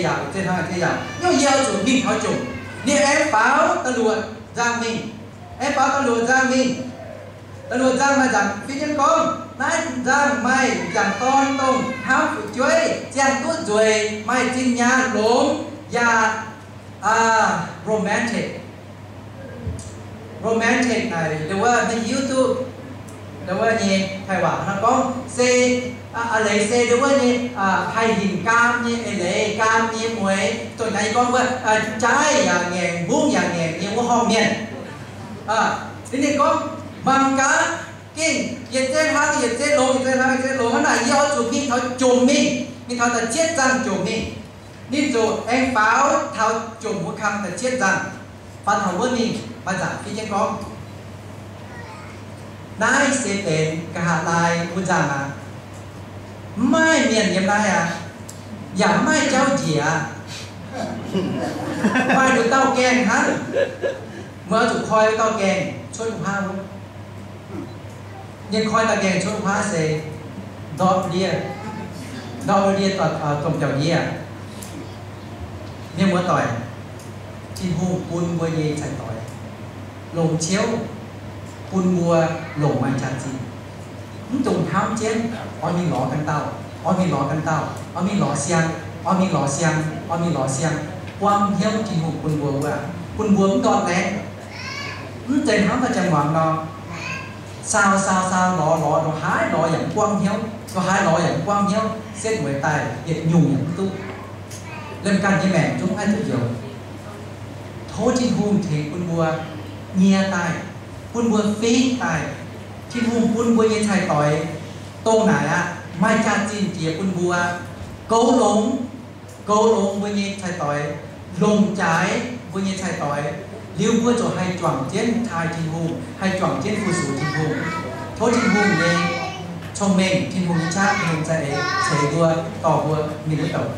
yaac, zinh hnangv yaac, yie oix zuqc mingh taux jomc. Ninh aengx faaux da'luoqc nzangc mingh, aengx faaux da'luoqc nzangc mingh. Da'luoqc nzangc maaih nzangc fiev jienv gorngv, naaiv nzangc maaih m'jangc dorn dongh hnamv fu'jueiv, ziangh duqv nzueic, maaih zinh nyaanh longx, yaac romantic. Romantic naaic ndau wuov mingh hiuv duqv ndau wuov nyei haic waac hnangv gorngv se, a'leiz se ndau wuov nyei haih hinc gaam nyei eix leiz, gaam nyei mueix, dongh naaiv yie gorngv wuov, jaaiv yaac ngaengc, mbungv yaac ngaengc nyei wuov horngh mienh. Ninh, ninh gorngv, mangc gaax, gengh yietc zeiv hnangv yietc zeiv longx, yietc zeiv hnangv yietc zeiv longx hnangv naaic, yie oix zuqc mingh taux jomc mingh, mingh taux da'cietv nzangc jomc mingh. Ninh ziouc aengx faaux taux jomc wuov kang da'cietv nzangc, faaux taux wuov mingh maaih nzangc fiev jienv gorngv, naaiv se benx nqa'haav laai wuov nzangc aqv. Mv maaih mienh yiem naaiv aqv, yaac mv maaih jauv njiec aqv. Maaih nduqc dauh gaengh hnangv. Meih oix zuqc koi wuov dauh gaengh cuotv wuov hnangv wuov. Ninh koi dauh gaengh cuotv wuov hnangv se ndortv ndiev, ndortv ndiev, domh biauv-ndiev. Mienh muoz-doic, Tin-Hungh bun mbuo nyei cai-doix longc ciouv, bun mbuo longc maaih jaax-zinh. Mv dungx hnamv jienv oix mingh lorz ganh dauh, oix mingh lorz ganh dauh, oix mingh lorz siang, oix mingh lorz siang, oix mingh lorz siang. Buang hnyouv Tin-Hungh bun mbuo wuov, bun mbuo mv ndortv laengv. Mv zeiz hnamv daaih ziangh muangx nor, saau, saau, saau, lorz, lorz, lorz haaix lorz yaac mv buang hnyouv, lorz haaix lorz yaac mv buang hnyouv, setv mueiz daaih yietc nyungc yaac mv duqv. Liemh ganh nyei maengc zungv haih duqv njoux. Tov Tin-Hungh tengx bun mbuo nyie daaih, bun mbuo fingx daaih. Tin-Hungh bun mbuo nyei cai-doix dongh naaic aqv, maaih jaax-zinh jiex bun mbuo goux longx, goux longx mbuo nyei cai-doix, longc jaaix mbuo nyei cai-doix, liuz mbuo ziouc haih juangc jienv taaih Tin-Hungh, haih juangc jienv fu-sux Tin-Hungh. Tov Tin-Hungh nyei cong-mengh, Tin-Hungh nyei qaqv, Tin-Hungh za'eix ceix mbuo, dorh mbuo mingh wuov douc.